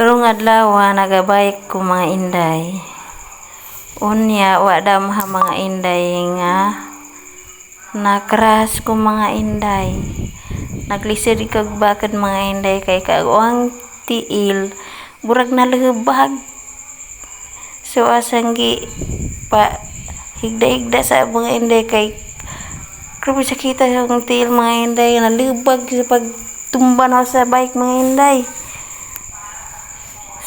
Karong adlaw nagabike ko, mga inday. Unya wa damha, mga inday, nga na-crash ko, mga inday. Naglisod kog bakod, mga inday, kay kaguang tiil burag nalubag. So asang gi pa higda-higda sa mga inday kay grabe sakita ang tiil, mga inday, nalubag sa pagtumba na sa bike, mga inday.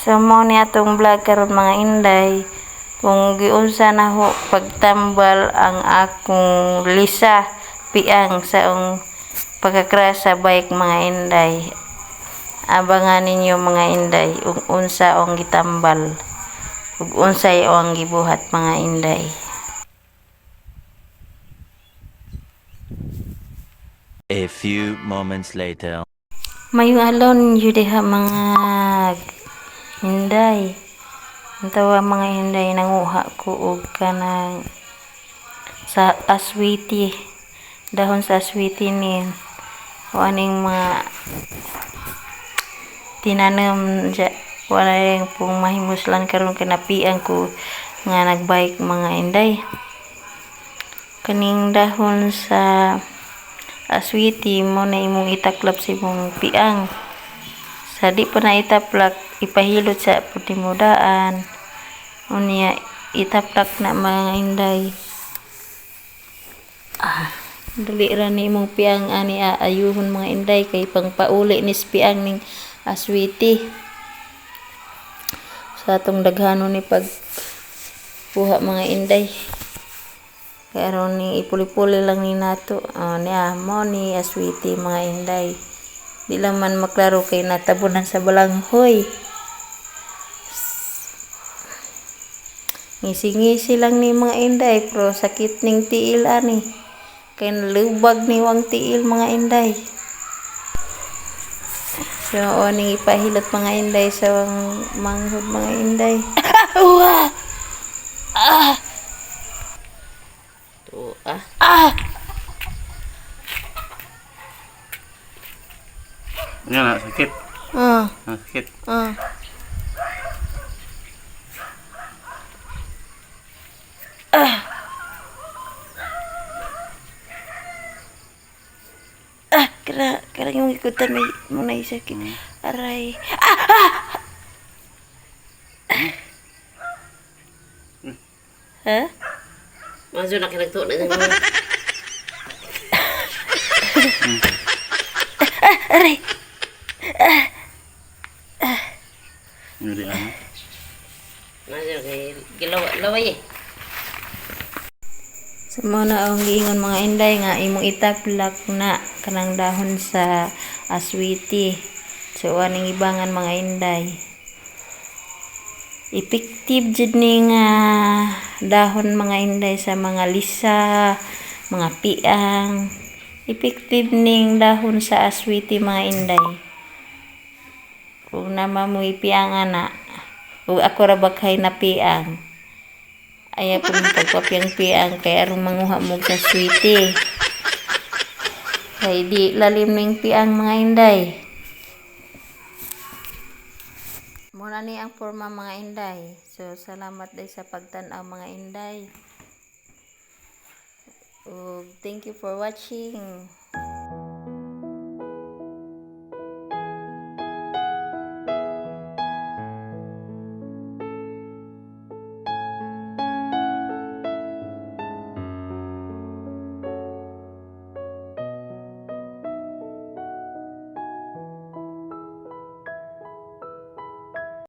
So mao ni atong vlog karon, mga inday, kung giunsa naho pagtambal ang akong lisa piang sa ong pagka-crash sa bike, mga inday. Abangan ninyo, mga inday, ug unsa ang gitambal ug unsay ang gibuhat, mga inday. A few moments later. Mayong adlaw ninyo diha, mga inday. Ang mga inday, nanguha ko og kanang sa aswiti, dahon sa aswiti ni o aning mga tinanom dya. Wala yung pong mahimuslan karon kay napiang ko nga nagbike, mga inday. Kaning dahon sa aswiti mo na imong itaklap sa imong piang. Sa di pa na itaplak, ipahilot sa puti mo daan. Unya itaplak na, mga inday. Ah, dali ra ni imong piang ani aayuhon, mga inday, kay pangpauli ni piang ning aswiti. Sa atong daghanon ni pag kuha, mga inday. Kaya aron ni ipuli-puli lang ni nato. Oh, niya mo ni aswiti, mga inday. Di lang man maklaro kay natabunan sa balanghoy. Ngisi-ngisi lang ni, mga inday, pero sakit ning tiil ani. Kay nalubag ni wang tiil, mga inday. So, o ning ipahilot, mga inday, sa manghod, mga inday. Ah! Ah! To, ah. Ah! Yan na, sakit. Ah, Ah, sakit. Ah. Ah! Ah, kara kara yung ikutan may mo na sakit. Aray. Ah! Ah! Ha? Mazo na kinagtuo na nang Ah, aray. Hindi ano. Mazo kay gilawa laway eh. Sa mo na ang giingon, mga inday, nga imong itaplak na kanang dahon sa aswiti. So aning ibangan, mga inday. Effective jud ni nga dahon, mga inday, sa mga lisa, mga piang. Effective ning dahon sa aswiti, mga inday. Kung nama mo ipiang ana, ug ako ra ba kay napiang. Ayaw po mong pagpapiang-piang kay aron manguha mo sa aswiti. Kay di lalim ning piang, mga inday. Muna ni ang forma, mga inday. So salamat day sa pagtan-aw, mga inday. Ug thank you for watching.